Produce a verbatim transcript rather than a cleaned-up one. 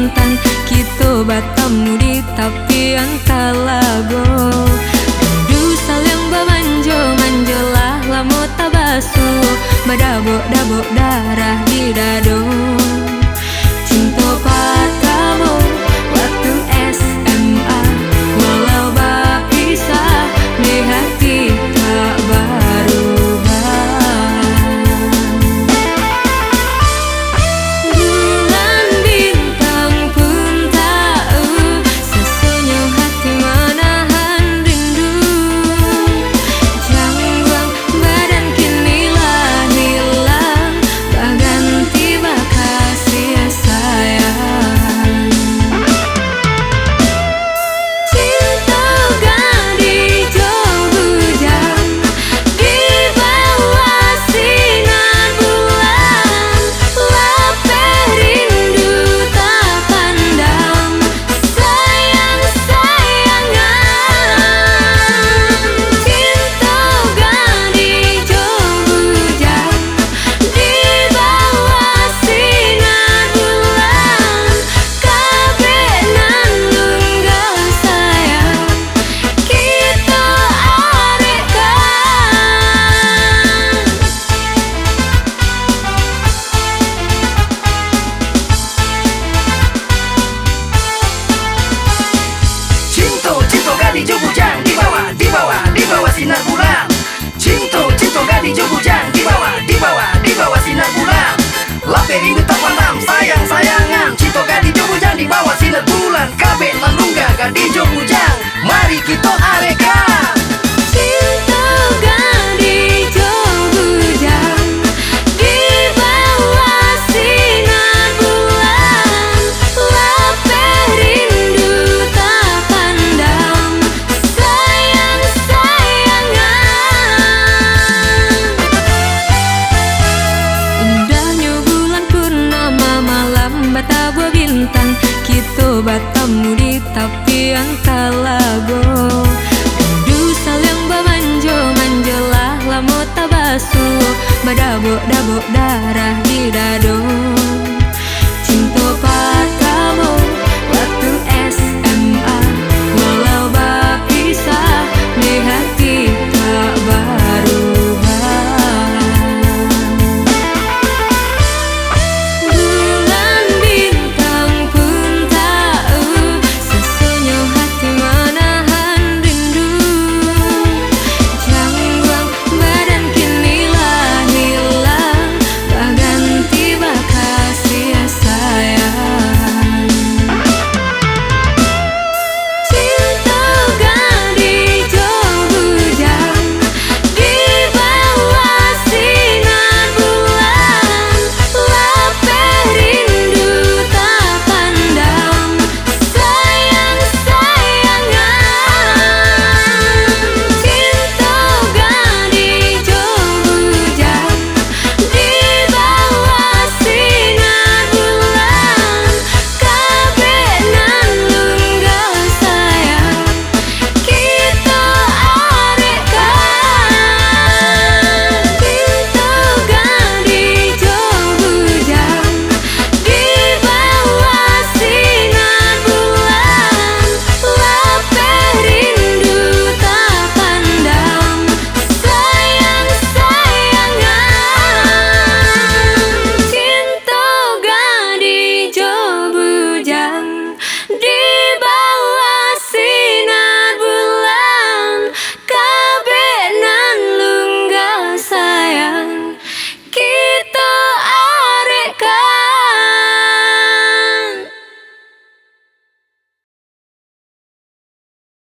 Bintang, kito batamu di tapian talago. Rindu saling bamanjo-manjo lah lamo tabasuah, badabok-dabok darah di dado. Cinto partamo waktu S M A, walau bapisah, di hati tak barubah. Bulan bintang pun tahu, sasonyo hati manahan rindu. Jangguang badan kini lah hilang, baganti bakasih sayang. Cinto gadih jo bujang, di bawah sinar bulan, lapeh rindu tapandam, sayang-sayangan. Cinto gadih jo bujang, di bawah sinar bulan, kabek nan unggal sayang, kito arehkan. Cinto, cinto gadih jo bujang, di bawah, di bawah, di bawah sinar bulan. Cinto, cinto gadih jo bujang, di bawah, di bawah, di bawah sinar bulan. Lapeh rindu tapandam, sayang-sayangan. Cinto gadih jo bujang, di bawah sinar bulan. Kabek nan unggal gadih jo bujang, mari kito arehkan. Cinto gadih jo bujang, di bawah sinar bulan, lapeh rindu tapandam, sayang-sayangan. Indahnyo bulan purnama, malam batabuah bintang, kito batamu di tapian talago. Rindu saling bamanjo-manjo lah lamo tabasuah, badabok-dabok darah di dado.